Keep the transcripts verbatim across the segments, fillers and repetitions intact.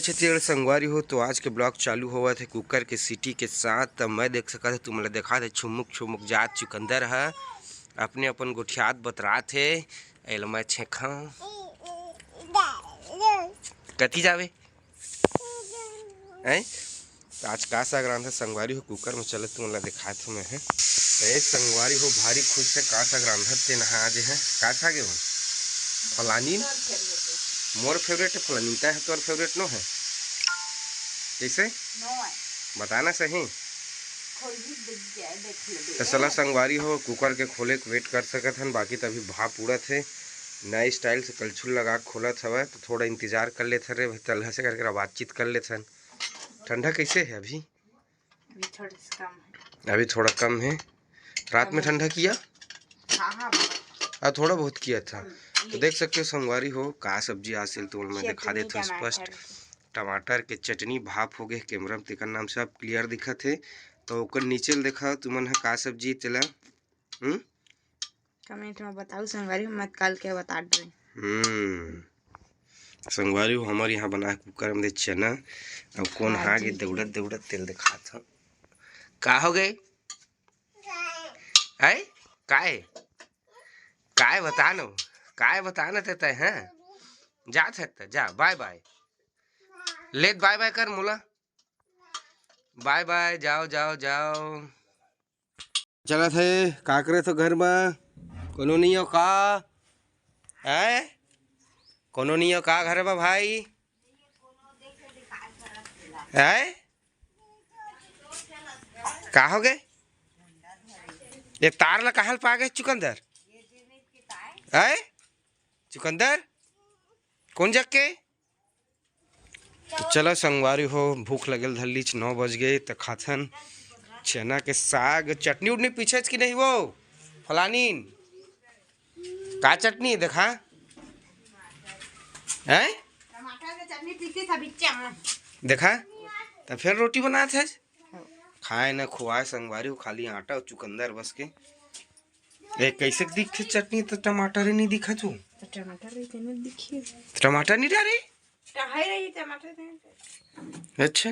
छत्तीसगढ़ संगवारी हो, तो आज के ब्लॉग चालू होवत हे कुकर के सीटी के साथ। त मैं देख सकत हूँ, तुमन ला देखा दे छुमुक छुमुक जात चुकंदर ह अपने अपन गोठियात बतरात हे। एला मैं छेखा कति जावे हैं। आज का साग रांधत संगवारी हो, कुकर में चलत तुमन ला देखात हूँ मैं ह। ए संगवारी हो, भारी खुश हे का साग रांधत ते नहा आज है। का साग हे वो? फलानीन। मोर फेवरेट है फलानीन, तय है तोर फेवरेट नो है? कैसे? बताना सही। तो चला संगवारी हो, कुकर के खोले के वेट कर सकत हन, बाकी त अभी भाप उड़त हे। नया स्टाइल से कलछुल लगा के खोलत हवय, तो थोड़ा इंतजार कर लेथन रे भाई, तलहा से करके बातचीत कर लेथन। ठंडा कैसे है अभी? अभी थोड़ा सा कम है। अभी थोड़ा कम है। रात में कम है। ठंडा किया? हाँ, हाँ। आ, थोड़ा बहुत किया था। तो देख सकते हो संगवारी हो, का सब्जी आज से तुमन मैं दिखा देता हूँ स्पष्ट। टमाटर के चटनी भाप हो गए कैमरा में, तेकर नाम से अब क्लियर दिखत है। तो ओकर नीचे ल देखा तुमन ह का सब्जी तेला। हम्म? कमेंट में बताओ संगवारी, मत काल के बता डरे। हम्म। संगवारी हो, हमर यहाँ बना है कुकर में दे चना। अब कौन हाँ, हाँ गे ठीक है। दौड़त दौड़त तेल दिखात हूँ। का हो गए? आय? काय? काय बता नो? काय बता न ते तय, हैं? जात है त जा, बाय बाय। लेत बाय बाय कर मोला। बाय बाय, जाओ, जाओ, जाओ। चलत हे, का करे तो घर में? कोनो नहीं हो का? हैं? कोनो नहीं हो का घर में भाई? हैं? का हो गए? ये तार ला कहाँ ल पा गए चुकंदर? हैं? चुकंदर? कौन जग के? तो चलो संगवारी हो, भूख लगल धरलीच, नौ बज गए, तो खाथन चना के साग। चटनी उटनी पीछे कि नहीं वो फलानीन? का चटनी है, देखा? हैं? टमाटर के चटनी पीसी था बिच्चा में। देखा? तो फिर रोटी बनात है। खाए न खुआए संगवारी हो, खाली आटा और चुकंदर बस के। ए, कैसे दिखथे चटनी, तो टमाटर ही नहीं दिखा तू। तो टमाटर ही तेने दिखिए। तो टमाटर नहीं डारे? तो है रही टमाटर तेने। अच्छा,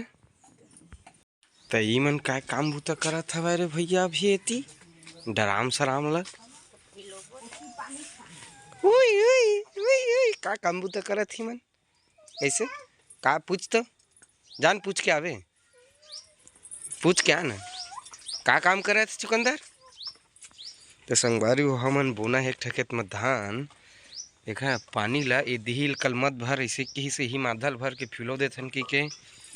त ई मन काय काम बूता करत हवय रे भैया? अभी एती डराम सराम ल। उई, उई, उई, उई, का काम बूता करत ही मन? ऐसे का पूछ तो? जान पूछ के आवे। पूछ के आ ना। का काम करत चुकंदर? त संगवारी हो, हमन बोना हे एक ठकेत म धान। देखा, पानी ला ए दिही ल कल मत भर, अइसे किहिस, इही माधल भर के फिलो देथन कि के।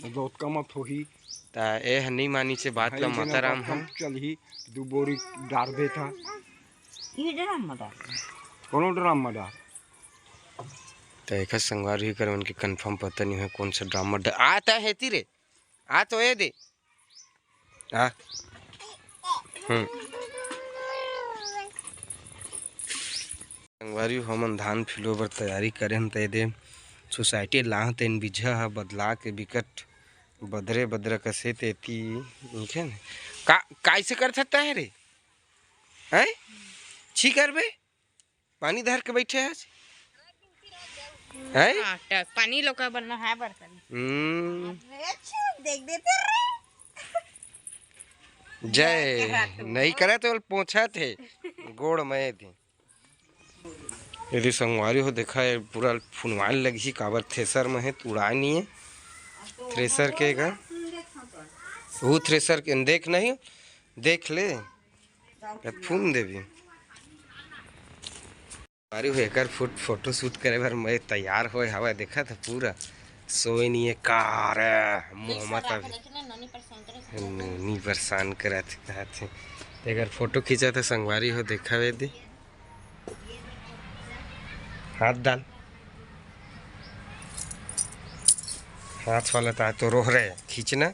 बहुत कम मत होही। त ए ह नहीं मानिस ए बात ला, भाई, माता राम ह। चलही, दू बोरी डार देता। ये ड्राम म डार। कोनो ड्राम म डार। त एखर संगवारी कर मन के कन्फर्म पता नहीं है कौन सा ड्राम म डार। आ त हेती रे, आ तो ए दे। आ। हम्म। संगवारी हो, हमन धान फिलो बर तैयारी करे हन, त ए दे सोसाइटी लाह तेन बीजा ह बदला के बिकट बदरे बदरा कसे तेती, देखे न? का, काइसे करथस तैं रे? हैं? छी करबे? पानी धर के बैठे हस? हैं? हाँ, टस, पानी लोका बनना है बर्तन। हम्म। अरे, अच्छा, देख देते रे। जय। नहीं करे तो पोछत हे। गोड़ में दे। यदि संगवारी हो, देखा, ये पूरा फुनवाल लगही, काबर थ्रेसर में है, त उड़ाए नहीं है। थ्रेसर के का? वो थ्रेसर के देख नहीं, देख ले। ये फून देवी। अरे हो, एकर फुट-, फोटो शूट करे बर मैं तैयार होए हवय, देखत ह पूरा सोए नहीं है कार, मुंह मत अभी। नोनी परेशान करत हे, कहत हे। एकर फोटो खींचत हे संगवारी हो, देखा वे दे। हाथ डाल। हाथ वाला ता तो रोह रहे, खींचना।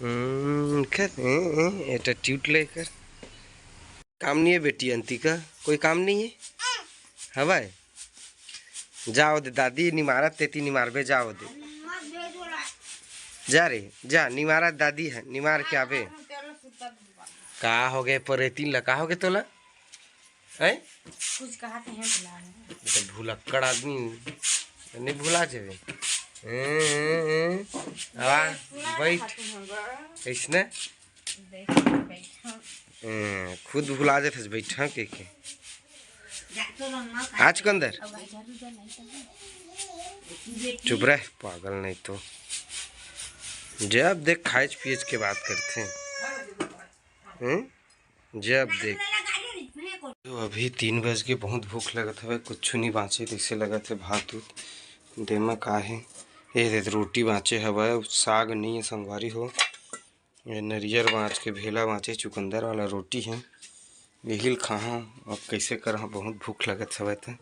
हम्म, कर, ए, ए, attitude लेकर। काम नहीं है बेटी अंतिका, कोई काम नहीं है? हवाए? जाओ दे दादी, निमारत तेती निमारबे, जाओ दे। जा रे, जा, निमारत दादी है, निमार के आबे। का हो गए परेतीन ला, का हो गए तोला? हैं? कुछ कहा थे, हैं, भुला गए। ये तो भुलक्कड़ आदमी, नहीं भुला जेबे। हैं? वाह, बैठ। ऐसने? ए, खुद भुला जात हस, बैठा के, के। आ चुकंदर। चुप रह, पागल नहीं तो। जब देख खाएच पिएच के बात करथे। हम्म? जब देख। तो अभी तीन बज के, बहुत भूख लगत हवय, कुछ नहीं बाँचे तइसे लगत हे, भात उत दे म का हे। ए दे, रोटी बाँचे हवय, साग नहीं है संगवारी हो। ये नरियर बाँच के, भेला बाँचे, चुकंदर वाला रोटी है, यही ल खाहूँ। अब कैसे करहूँ, बहुत भूख लगत हवय। त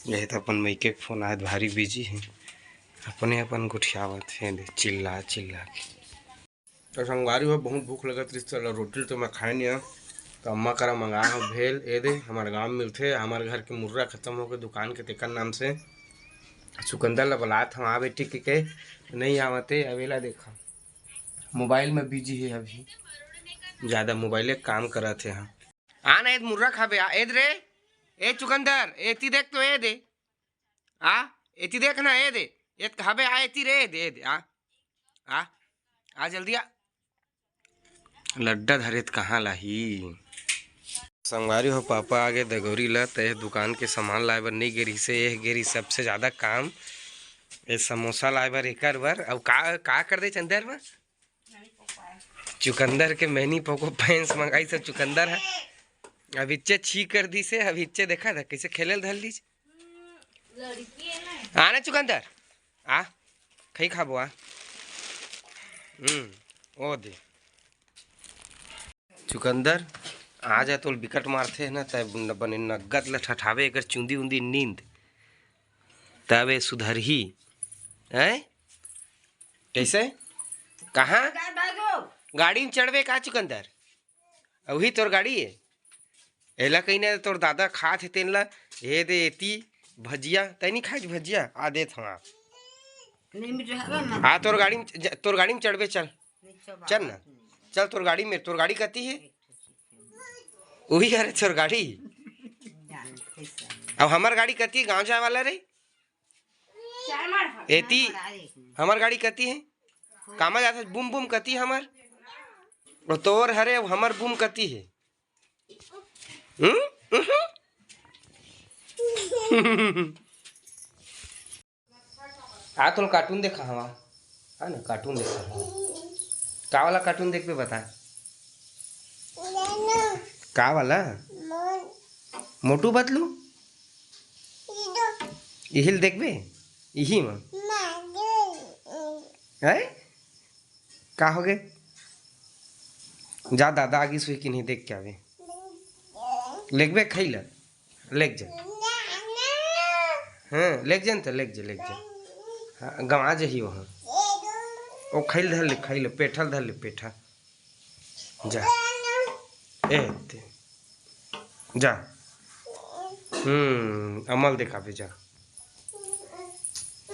यही तो अपन मइके के फोन आए, भारी बिजी है, अपने अपन गोठियावत हे दे, चिल्ला चिल्ला के। तो संगवारी हो, बहुत भूख लगत रहिस, चलो रोटी तो मैं खाए नहीं हूँ, तो अम्मा करा मंगाए हूँ भेल। ए दे, हमारे गाँव में मिलथे, हमारे घर के मुर्रा खत्म हो गए दुकान के, तेकर नाम से चुकंदर ला बलात हम, आ बेटी के, के नहीं आवते। अवेला देखा, मोबाइल में बिजी है अभी, ज़्यादा मोबाइले काम करत है। हाँ, आ ना, ए दे मुर्रा खाबे, आ, ए दे रे, ए चुकंदर, एती देख तो, ए दे, आ, एती देख ना, ए दे, ए खाबे, आ, एती रे, ए दे, ए दे, आ, आ, आ जल्दी आ। लड्डा धरे त कहाँ लाही? संगवारी हो, पापा आगे दगौरी ला, त एह दुकान के सामान लाए बर नहीं गे रहिसे, एह गे रहिस सबसे ज़्यादा काम। ए समोसा लाए बर, एकर बर, अउ का, का कर दे चंदर में? चुकंदर के मैनी पोको पैंस मंगाई से चुकंदर है। अब इच्चे छी कर दी से, अब इच्चे देखा था कैसे खेले धर लीज। आना चुकंदर, आ, खई खाबो, आ। हम्म, ओ दे। चुकंदर, आ जा, तोल बिकट मारथे ना, तै बने नग्गत ल ठठावे, एकर चुंदी उंदी नींद, तबे सुधरही। हैं? कैसे? कहाँ? गाड़ी में चढ़बे का चुकंदर? अउही तोर गाड़ी है? एला कहीं ना तोर दादा खात हे तेन ला, ए दे एती भजिया, तै नहीं खाए भजिया? आ देत हवा। नहीं, मिट रहा बा, मत। हाँ, तोर गाड़ी में च-, तोर गाड़ी में चढ़बे, चल। नहीं, चल, चल ना। बात नहीं। चल, तोर गाड़ी में, तोर गाड़ी कती है? उही हरे तोर गाड़ी। जान, कैसा? अब हमार गाड़ी कती है, गाँव जाए वाला रे? चार मार, एती, चार मार, आ, एक मिनट। हमार गाड़ी कती है? कामा जात है, बूम बूम कती है हमार? और तोर हरे, अब हमार बूम कती है? हम्म? हम्म? आ, तोल कार्टून देखा हवा। हाँ ना, कार्टून देखा हवा। का वाला कार्टून देखबे, बता। का वाला? मोटू पतलू? इहिल देखबे? इही में? हैं? का हो गए? जा दादा आगे सुई कि नहीं, देख के आवे। लेगबे खैला, लेग जा। हाँ, लेग जा न त, लेग जा, लेग जा। हाँ, गंवा जही वहाँ। ओ खैल धर ले, खैल, पेठल धर ले, पेठा। जा। ए, ते। जा। हम्म, अमल देखाबे, जा।